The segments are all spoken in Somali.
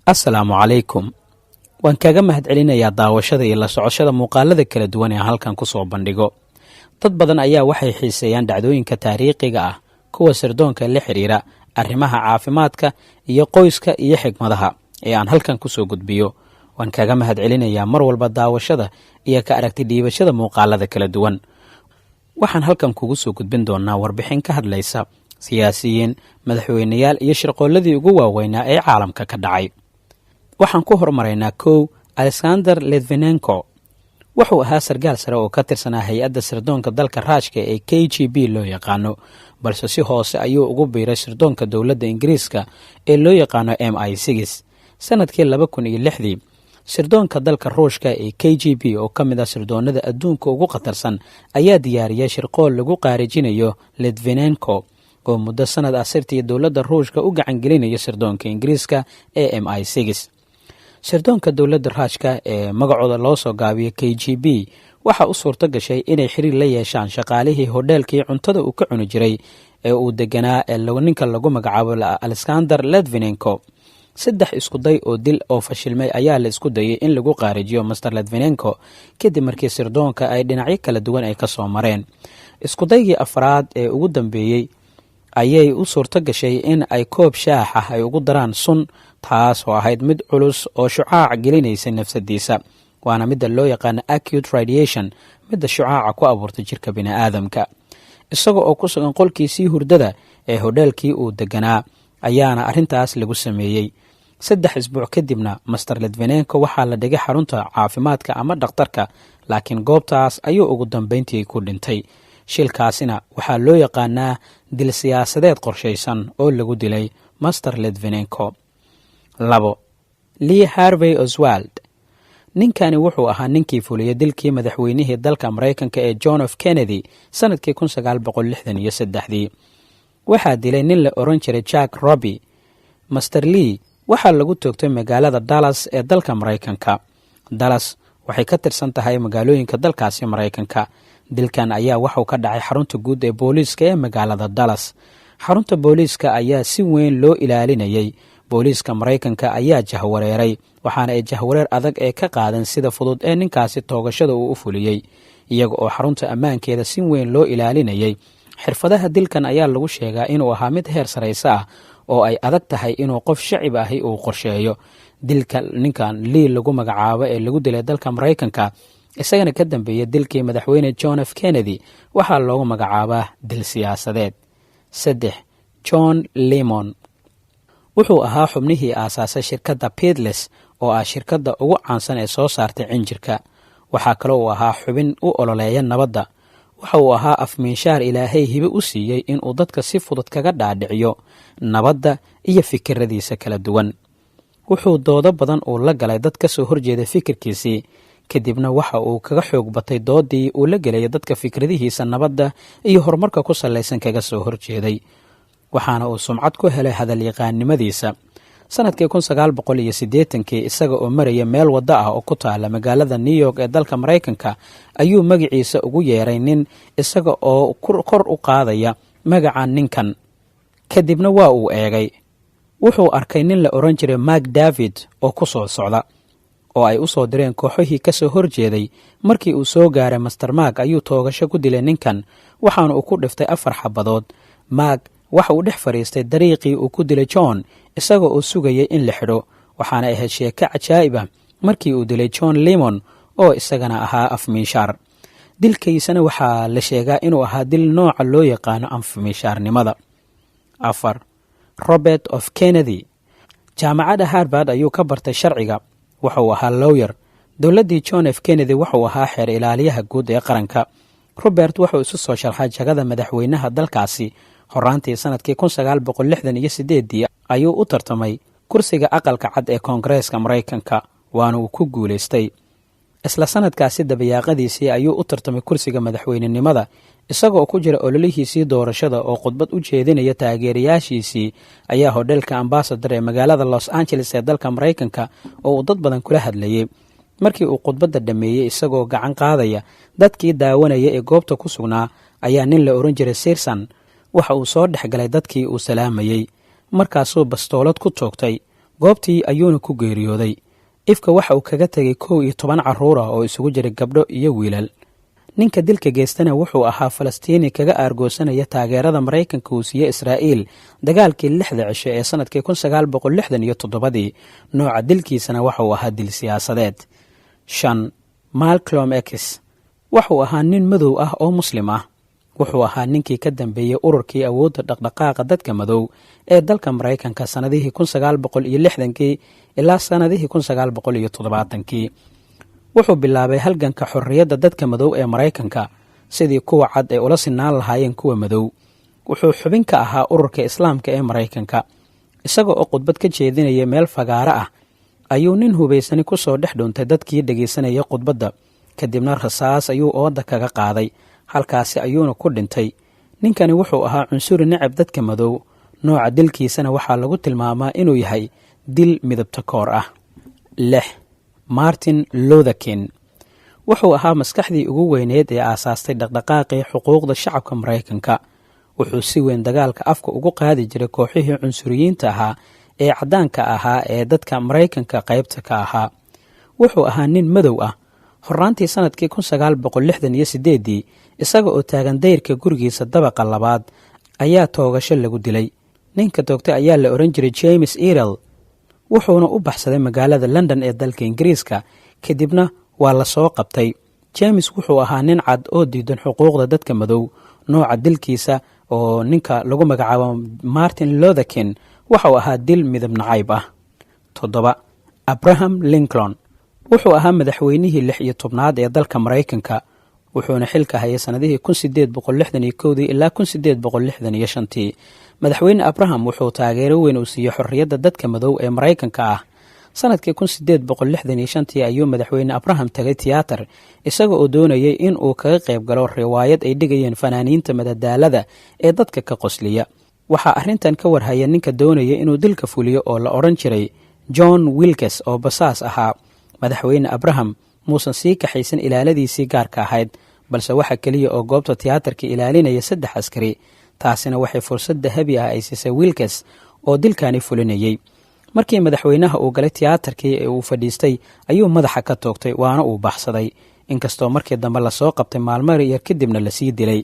Assalaamu calaykum. Waan kaaga mahadcelinayaa daawashada iyo la socoshada muuqaalada kala duwan ee halkan ku soo bandhigo. Dad badan ayaa waxay xiiseeyaan dhacdooyinka taariikhiga ah, kuwa sirdoonka la xiriira, arrimaha caafimaadka iyo qoyska iyo xigmadaha ee aan halkan kusoo gudbiyo. Waan kaaga mahadcelinayaa mar walba daawashada iyo ka aragti dhiibashada muuqaalada kala duwan. Waxaan halkan kugu soo gudbin doonaa warbixin ka hadlaysa siyaasiyiin, madaxweyneyaal iyo shirqoolladii ugu waaweynaa ee caalamka ka dhacay. Waxaan ku hormaraynaa: 1, Alexander Litvinenko. Wuxuu ahaa sarkaal sare oo ka tirsanaa hay-adda sirdoonka dalka Raashka ee KGB loo yaqaano, balse si hoose ayuu ugu biiray sirdoonka dowladda Ingiriiska ee loo yaqaano MI6 sanadkii 2006-dii. Sirdoonka dalka Ruushka ee KGB, oo ka mid ah sirdoonada adduunka ugu khatarsan, ayaa diyaariyay shirqool lagu qaarijinayo Litvinenko, oo muddo sanad ah sirtii dowladda Ruushka u gacangelinayo sirdoonka Ingiriiska ee MI6. Sirdoonka dowladda Raashka ee magacooda loo soo gaabiyo KGB waxaa u suurto gashay inay xiriir la yeeshaan shaqaalihii hodheelkii cuntada uu ka cuni jiray ee uu deganaa ee ninka lagu magacaabo Alexander Litvinenko. Saddex iskuday oo dil oo fashilmay ayaa la isku dayay in lagu qaarijiyo Master Litvinenko, kadib markii sirdoonka ay dhinacyo kala duwan ay kasoo mareen. Iskudaygii afraad ee ugu dambeeyey ayay u suurto gashay in ay koob shaax ah ay ugu daraan sun, taas oo ahayd mid culus oo shucaac gelinaysa nafsadiisa, waana midda loo yaqaano acute radiation, midda shucaaca ku abuurta jirka bini'aadamka. Isaga oo ku sugan qolkiisii hurdada ee hodheelkii uu deganaa ayaana arrintaas lagu sameeyey. 3 isbuuc kadibna Master Litvinenko waxaa la dhigay xarunta caafimaadka ama dhakhtarka, laakiin goobtaas ayuu ugu dambeyntii ku dhintay. Shilkaasina waxaa loo yaqaanaa dil siyaasadeed qorshaysan oo lagu dilay Master Litvinenko. 2, Lee Harvey Oswald. Ninkani wuxuu ahaa ninkii fuliyey dilkii madaxweynihii dalka Maraykanka ee John F Kennedy sanadkii 1963-dii. Waxaa dilay nin la oran jiray Jack Ruby. Master Lee waxaa lagu toogtay magaalada Dallas ee dalka Maraykanka. Dallas waxay ka tirsan tahay magaalooyinka dalkaasi Maraykanka. Dilkan ayaa waxuu ka dhacay xarunta guud ee booliiska ee magaalada Dallas. Xarunta booliiska ayaa si weyn loo ilaalinayay. Booliiska Maraykanka ayaa jahwareeray, waxaana ay jahwareer adag ee ka qaadan sida fudud ee ninkaasi toogashada uu u fuliyey, iyaga oo xarunta ammaankeeda si weyn loo ilaalinayay. Xirfadaha dilkan ayaa lagu sheegaa inuu ahaa mid heer sarayse ah oo ay adag tahay inuu qof shacib ahi uu qorsheeyo. Dilka ninkan Lee lagu magacaabo ee lagu dilay dalka Maraykanka, isagana ka dambeeya dilkii madaxweyne John F Kennedy, waxaa loogu magacaabaa dil siyaasadeed. 3, John Lemon. Wuxuu ahaa xubnihii aasaasay shirkadda Beatles, oo ah shirkadda ugu caansan ee soo saartay cinjirka. Waxaa kale uu ahaa xubin u ololeeya nabadda. Waxa uu ahaa afmiinshaar Ilaahay hibe u siiyey inuu dadka si fudud kaga dhaadhiciyo nabadda iyo fikiradiisa kala duwan. Wuxuu doodo badan uu la galay dad ka soo horjeeda fikirkiisii, kadibna waxa uu kaga xoog batay doodii uu la gelaya dadka fikradihiisa nabadda iyo horumarka ku sallaysan kaga soo horjeeday, waxaana uu sumcad ku helay hadalyaqaannimadiisa. Sanadkii 1980-kii, isaga oo maraya meel waddo ah oo ku taala magaalada New York ee dalka Maraykanka, ayuu magaciisa ugu yeeray nin, isaga oo kor u qaadaya magaca ninkan. Kadibna waa uu eegay, wuxuu arkay nin la odhan jiray Mark David oo ku soo socda, oo ay u soo direen kooxihii ka soo horjeeday. Markii uu soo gaaray Master Mark, ayuu toogasho ku dilay ninkan, waxaana uu ku dhiftay afar xabadood. Mark waxa uu dhex fadhiistay dariiqii uu ku dilay John, isagoo uu sugayay in la xidho. Waxaana ahayd sheeko cajaa'ib ah markii uu dilay John Lemon, oo isagana ahaa afmiinshaar. Dilkaysana waxaa la sheegaa inuu ahaa dil nooca loo yaqaano afmiinshaarnimada. 4, Robert F Kennedy. Jaamacadda Harvard ayuu ka bartay sharciga. Wuxuu ahaa lawyer. Dowladdii John F Kennedy wuxuu ahaa xeer ilaaliyaha guud ee qaranka. Robert wuxuu isu soo sharxay jagada madaxweynaha dalkaasi. Horaantii sanadkii 1968-dii ayuu u tartamay kursiga Aqalka Cad ee Koongareeska Maraykanka, waana uu ku guulaystay. Isla sanadkaasi dabayaaqadiisii ayuu u tartamay kursiga madaxweynenimada. Isagoo ku jira ololihiisii doorashada oo khudbad u jeedinaya taageerayaashiisii, ayaa hodheelka Ambassador ee magaalada Los Angeles ee dalka Maraykanka, oo uu dad badan kula hadlayey, markii uu khudbadda dhammeeyey, isagoo gacan qaadaya dadkii daawanaya ee goobta ku sugnaa, ayaa nin la ohan jiray Sirson waxa uu soo dhex galay dadkii uu salaamayey, markaasuu bastoolad ku toogtay. Goobtii ayuuna ku geeriyooday. Ifka waxa uu kaga tegay 11 carruur ah oo isugu jiray gabdho iyo wiilal. Ninka dilka geystana wuxuu ahaa Falastiini kaga aargoosanaya taageerada Maraykanka uu siiye Israa'iil dagaalkii 6da cisho ee sanadkii 1967-dii. Nooca dilkiisana waxa uu ahaa dil siyaasadeed. 5, Malcolm X wuxuu ahaa nin madow ah oo Muslim ah. Wuxuu ahaa ninkii ka dambeeyey ururkii awoodda dhaqdhaqaaqa dadka madow ee dalka Maraykanka sannadihii 1960-kii ilaa sannadihii 1970-kii. Wuxuu bilaabay halganka xorriyadda dadka madow ee Maraykanka, sidii kuwa cad ee ula sinaan lahaayeen kuwa madow. Wuxuu xubin ka ahaa ururka Islaamka ee Maraykanka. Isaga oo khudbad ka jeedinaya meel fagaaro ah ayuu nin hubaysani ku soo dhex dhuuntay dadkii dhegaysanaya khudbadda, kadibna rasaas ayuu ooda kaga qaaday, halkaasi ayuuna ku dhintay. Ninkani wuxuu ahaa cunsuri necab dadka madow. Nooca dilkiisana waxaa lagu tilmaamaa inuu yahay dil midabta koor ah. 6, Martin Luther King wuxuu ahaa maskaxdii ugu weyneed ee aasaastay dhaqdhaqaaqii xuquuqda shacabka Maraykanka. Wuxuu si weyn dagaalka afka ugu qaadi jiray kooxihii cunsuriyiinta ahaa ee caddaanka ahaa ee dadka Maraykanka qaybta ka ahaa. Wuxuu ahaa nin madow ah. Horraantii sanadkii 1968-dii, isaga oo taagan dayrka gurigiisa dabaqa labaad ayaa toogasho lagu dilay. Ninka toogtay ayaa la odhan jiray James Earl, wuxuuna u baxsaday magaalada London ee dalka Ingiriiska, kadibna waa la soo qabtay. James wuxuu ahaa nin cad oo diidan xuquuqda dadka madow. Nooca dilkiisa oo ninka lagu magacaabo Martin Luther King waxau ahaa dil midab nacayb ah. 7, Abraham Lincoln wuxuu ahaa madaxweynihii 16aad ee dalka Maraykanka, wuxuuna xilka hayay sannadihii 1861-dii ilaa 1865-tii. Madaxweyne Abraham wuxuu taageero weyn uu siiyey xorriyadda dadka madow ee Maraykanka ah. Sanadkii 1865-tii ayuu madaxweyne Abraham tagay tiyaatar, isaga oo doonayay in uu kaga qayb galo riwaayad ay dhigayeen fanaaniinta madadaalada ee dadka ka qosliya. Waxaa arrintan ka warhaya ninka doonaya inuu dilka fuliyo oo la odhan jiray John Wilkes oo basaas ahaa. Madaxweyne Abraham muusan sii kaxaysan ilaaladiisii gaarka ahayd, balse waxa keliya oo goobta tiyaatarka ilaalinaya saddex askari. Taasina waxay fursad dahabi ah ay siisay Wilkes oo dilkani fulinayey. Markii madaxweynaha uu galay tiyaatarkii ee uu fadhiistay ayuu madaxa ka toogtay, waana uu baxsaday, inkastoo markii dambe lasoo qabtay maalmo yar kadibna lasii dilay.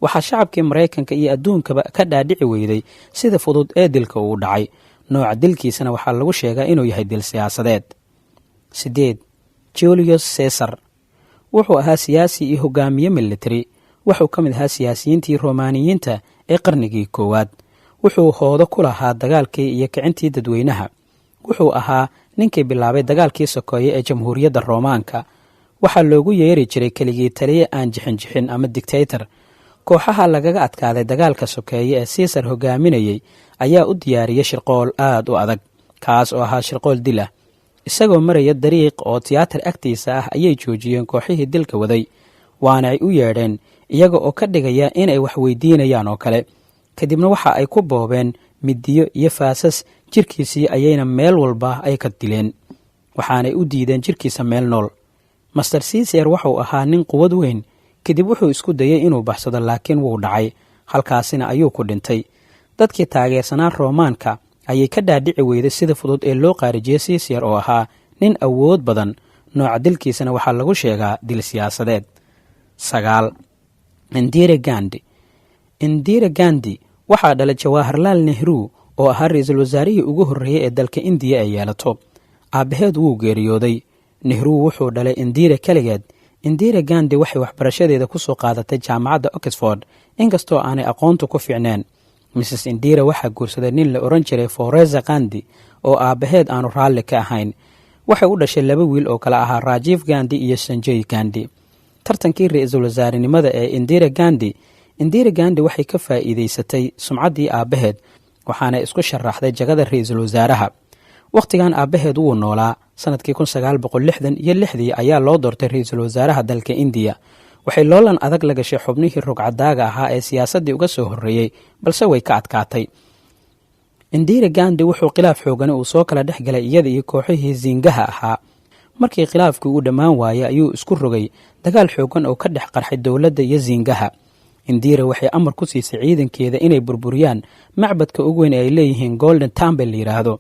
Waxaa shacabkii Maraykanka iyo adduunkaba ka dhaadhici weyday sida fudud ee dilka uu dhacay. Nooca dilkiisana waxaa lagu sheegaa inuu yahay dil siyaasadeed. 8, Julius Cesar wuxuu ahaa siyaasi iyo hogaamiye military. Wuxuu ka mid ahaa siyaasiyiintii Romaaniyiinta ee qarnigii koowaad. Wuxuu hoodo ku lahaa dagaalkii iyo kicintii dadweynaha. Wuxuu ahaa ninkii bilaabay dagaalkii sokeeye ee jamhuuriyadda Roomaanka. Waxaa loogu yeeri jiray keligii taliye aan jixinjixin ama dictator. Kooxaha lagaga adkaaday dagaalka sokeeye ee Siisar hogaaminayey ayaa u diyaariyey shirqool aad u adag, kaas oo ahaa shirqool dil ah. Isagoo maraya dariiq oo tiyaatar agtiisa ah ayay joojiyeen kooxihii dilka waday, waana ay u yeedheen iyaga oo ka dhigaya inay wax weydiinayaan oo kale. Kadibna waxa ay ku boobeen midiyo iyo faasas jirkiisii, ayayna meel walba ay ka dileen, waxaanay u diideen jirkiisa meel nool. Master Ciser wuxuu ahaa nin quwad weyn. Kadib wuxuu isku dayey inuu baxsado, laakiin wuu dhacay, halkaasina ayuu ku dhintay. Dadkii taageersanaa Roomaanka ayay ka dhaadhici weyday sida fudud ee loo qaarijiyey Siisyer oo ahaa nin awood badan. Nooca dilkiisana waxaa lagu sheegaa dil siyaasadeed. 9, Indira Gandi. Indira Gandi waxaa dhalay Jawaharlaal Nehru oo ahaa ra-iisul wasaarihii ugu horreeyey ee dalka Indiya ay yeelato. Aabbaheed wuu geeriyooday. Nehru wuxuu dhalay Indira keligeed. Indira Gandi waxay waxbarashadeeda ku soo qaadatay jaamacadda Oxford, inkastoo aanay aqoontu ku fiicneen. Mrs Indira waxaa guursaday nin la odhan jiray Foreza Gandi oo aabbaheed aanu raalli ka ahayn. Waxay u dhashay laba wiil oo kale ahaa Rajiv Gandi iyo Sanjay Gandi. Tartankii ra-iisul wasaarenimada ee Indira Gandi, Indira Gandi waxay ka faa'iidaysatay sumcaddii aabbaheed, waxaana isku sharaxday jagada ra-iisul wasaaraha. Wakhtigan aabbaheed wuu noolaa. Sanadkii 1966-dii ayaa loo doortay ra-iisul wasaaraha dalka Indiya. Waxay loolan adag la gashay xubnihii rugcadaaga ahaa ee siyaasaddii uga soo horreeyey, balse way ka adkaatay. Indira Gandi wuxuu khilaaf xoogani uu soo kala dhex galay iyada iyo kooxihii Siingaha ahaa. Markii khilaafkii uu dhammaan waayey ayuu isku rogay dagaal xoogan oo ka dhex qarxay dowladda iyo Siingaha. Indira waxay amar ku siisay ciidankeeda inay burburiyaan macbadka ugu weyn ee ay leeyihiin Golden Temple la yidhaahdo.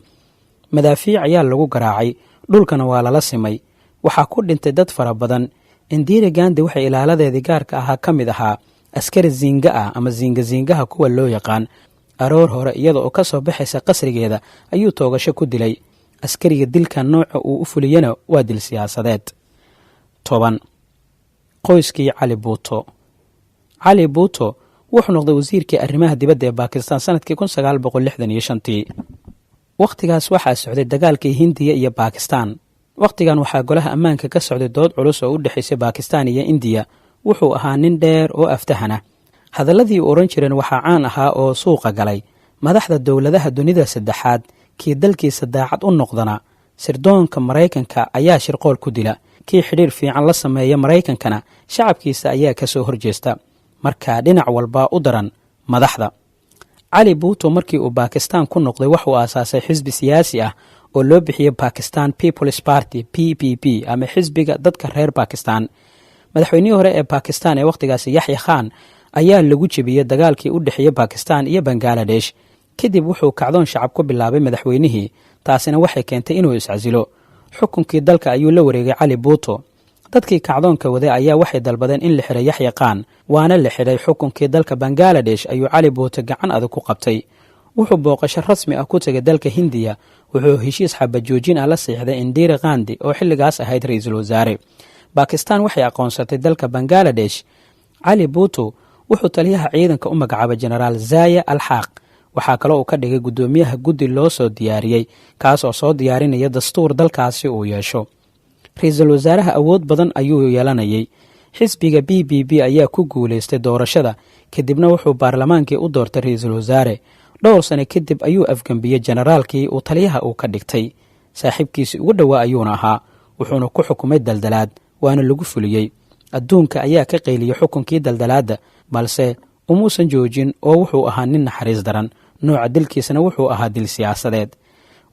Madaafiic ayaa lagu garaacay, dhulkana waa lala simay. Waxaa ku dhintay dad fara badan. Indira Gandi waxay ilaaladeedii gaarka ahaa ka mid ahaa askari ziinga ah ama ziingaziingaha kuwa loo yaqaan. Aroor hore iyada oo ka soo baxaysa qasrigeeda ayuu toogasho ku dilay. Askariga dilka nooca uu u fuliyana waa dil siyaasadeed. 10, qoyskii Cali Buuto. Cali Buuto wuxuu noqday wasiirkii arrimaha dibadda ee Bakistan sanadkii 1965-tii. Wakhtigaas waxaa socday dagaalkii Hindiya iyo Bakistan. Wakhtigan waxaa golaha ammaanka ka socday dood culus oo u dhexaysay Bakistan iyo Indiya. Wuxuu ahaa nin dheer oo aftahana. Hadalladii uu odhan jireen waxaa caan ahaa oo suuqa galay: "Madaxda dowladaha dunida saddexaad kii dalkiisa daacad u noqdana, sirdoonka Maraykanka ayaa shirqool ku dila. Kii xidhiir fiican la sameeya Maraykankana, shacabkiisa ayaa ka soo horjeesta." Markaa dhinac walbaa u daran madaxda. Cali Buuto markii uu Bakistan ku noqday, waxuu aasaasay xisbi siyaasi ah oo loo bixiyey Pakistan Peoples Party, PPP, ama xisbiga dadka reer Bakistan. Madaxweynihii hore ee Bakistan ee wakhtigaasi, Yaxya Khan, ayaa lagu jebiyey dagaalkii u dhexeeyey Bakistan iyo Bangaladesh. Kadib wuxuu kacdoon shacab ku bilaabay madaxweynihii, taasina waxay keentay inuu iscasilo. Xukunkii dalka ayuu la wareegay Cali Buuto. Dadkii kacdoonka waday ayaa waxay dalbadeen in la xiray Yaxya Khan, waana la xidhay. Xukunkii dalka Bangaladesh ayuu Cali Buuto gacan adag ku qabtay. Wuxuu booqasho rasmi ah ku tegay dalka Hindiya. Wuxuu heshiis xabajoojin ah la siixday Indira Gandi oo xilligaas ahayd ra-iisul wasaare. Bakistan waxay aqoonsatay dalka Bangaladesh. Cali Buuto wuxuu taliyaha ciidanka u magacaabay Jenaraal Zaya Alxaaq. Waxaa kaloo uu ka dhigay guddoomiyaha guddi loo soo diyaariyey, kaas oo soo diyaarinaya dastuur dalkaasi uu yeesho. Ra-iisul wasaaraha awood badan ayuu yeelanayay. Xisbiga PPP ayaa ku guulaystay doorashada, kadibna wuxuu baarlamaankii u doortay ra-iisul wasaare. Dhowr sano kadib ayuu afgembiyey jenaraalkii uu taliyaha uu ka dhigtay, saaxiibkiisii ugu dhowaa ayuuna ahaa. Wuxuuna ku xukumay daldalaad, waana lagu fuliyey. Adduunka ayaa ka qayliyey xukunkii daldalaadda, balse umuusan joojin oo wuxuu ahaa nin naxariis daran. Nooca dilkiisana wuxuu ahaa dil siyaasadeed.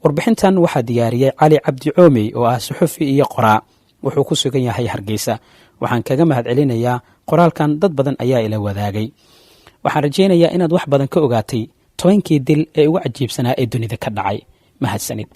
Warbixintan waxaa diyaariyey Cali Cabdi Coomey oo ah suxufi iyo qoraa. Wuxuu ku sugan yahay Hargeysa. Waxaan kaga mahad celinayaa qoraalkan. Dad badan ayaa ila wadaagay. Waxaan rajaynayaa inaad wax badan ka ogaatay 10-kii dil ee ugu cajiibsanaa ee dunida ka dhacay. Mahadsanid.